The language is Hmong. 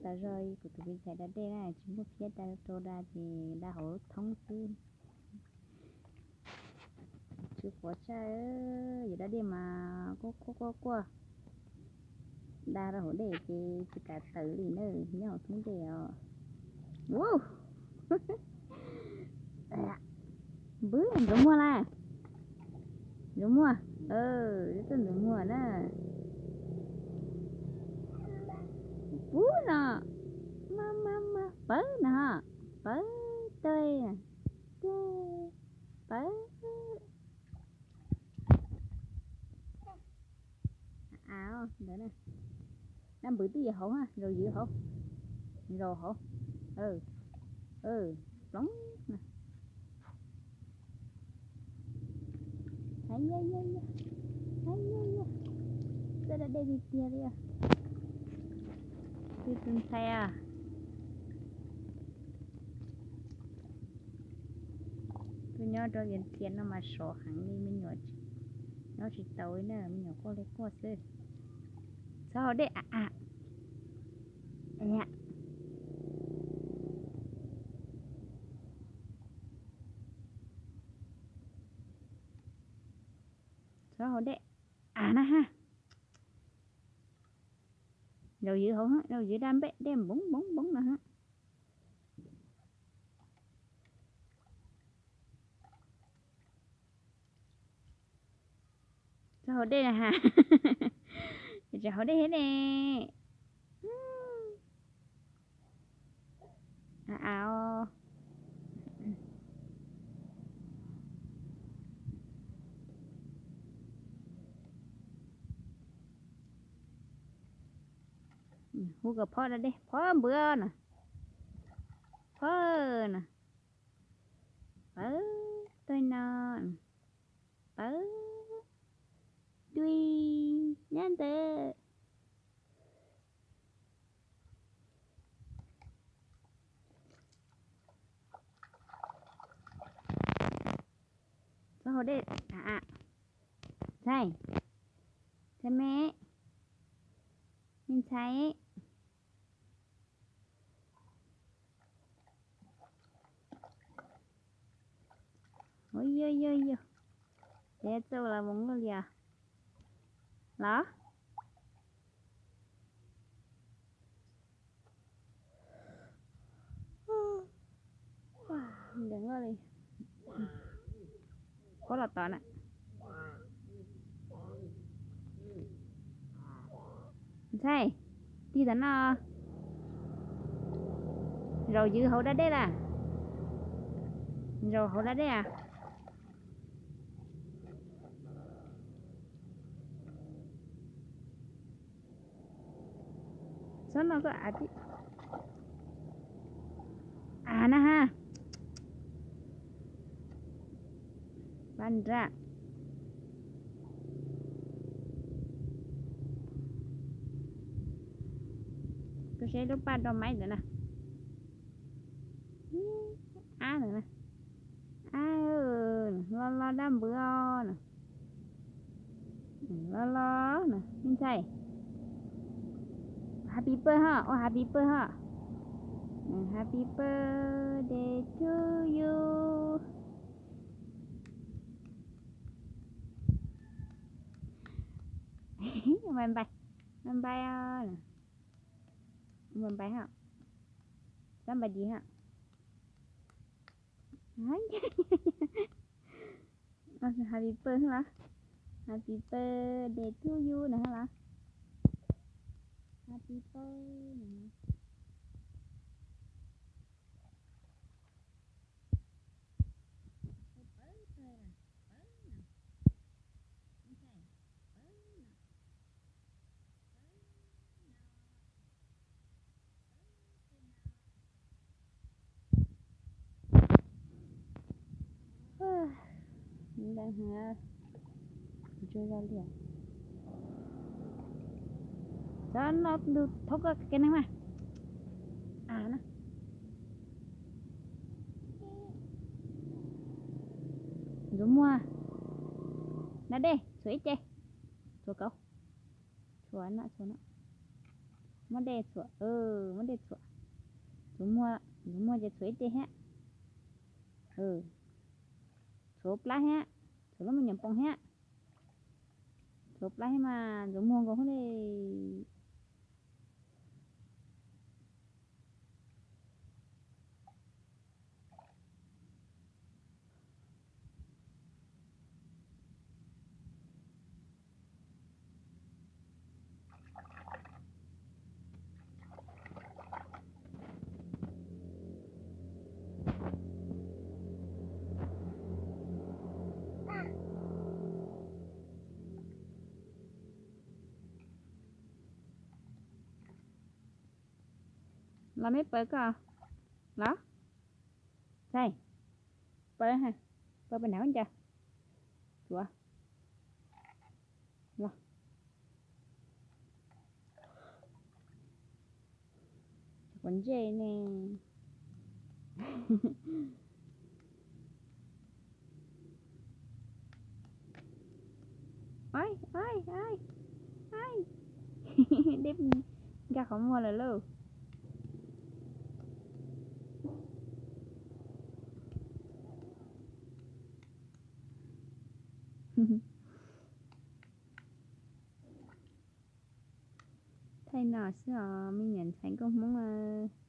Zog kuv tus viv chais da dej na, tsis muaj phiab da rau da ces da hauv thoob xwb. Tsis quav tshaj, yus da dej mas quaj quaj quaj quaj, da rau hauv dej ces tsis kam tawm li na, nyob hauv thoob dej os. Npwb ntxuav muag lawm. Ntxuav muag, ib tug ntxuav muag na. Pub no, mas mas mas pawv no ho, pawv tag, pawv. Av ntawd na, dab npwv twb yog hauv, zaus ywv hauv, zaus hauv, ploov na. Hais yog yog yog, hais yog yog, txawj da dej tiag tiag li. Tus tus ntxhais a, tuaj nyob rau Vias Thias no mas sov heev li, me nyuam nyob tsis tau li na, me nyuam quaj li quaj xwb. Txhob haus dej a. Txhob haus dej av na ha. Zaus ywv hauv, zaus ywv da npej dej npoob npoob npoob no ha. Txhob haus dej na ha. Tsis haus dej thiab ne. Av. Hu kom Phob da dej, Phob npwv na, Phob na, pawv tag no, pawv dui nyab ntawd. Txhob haus dej. Ntxhais, ntxhais me, me ntxhais. Ua yog yog yog, ces txawj los voos luaj li os. Los, ntawm no li, qhuav los tom na. Ntxhais, tig tom no. Zaus ywv hauv da dej lawm. Zaus hauv da dej a. Txhob no koj av tib, av na ha. Paj nra. Koj saib lub paj do maib ntawd na. Ab ntawd na. Ab, los los dab npwv os na. Los los na, me ntxhais. Happy birthday ho, ua happy birthday ho. Happy birthday to you. Npais npais, npais os. Npais npais ho. Txhob npais dis ho. Happy birthday los? Happy birthday to you no los? Happy birthday no. Cov no nws thoob koj kev neeg mas. A na. Ntxuav muag. Da dej, txhuam ib ce. Txhuam kauv. Txhuam no, txhuam no. Muab dej txhuam, muab dej txhuam. Ntxuav muag, ntxuav muag ces txhuam ib ce thiab. Txhuam plab thiab, txhuam lub me nyuam poom thiab. Txhuam plab thiab mas ntxuav muag nkaus xwb li. Los meb paws koj los. Txhais, paws, paws pem nram koj ncas. Tuav los. Cov quav ntsej ne. Dej nkag qhov muag lawm lauj. Thaij no xwb os me nyuam ntxhais nkauj Hmoob aw.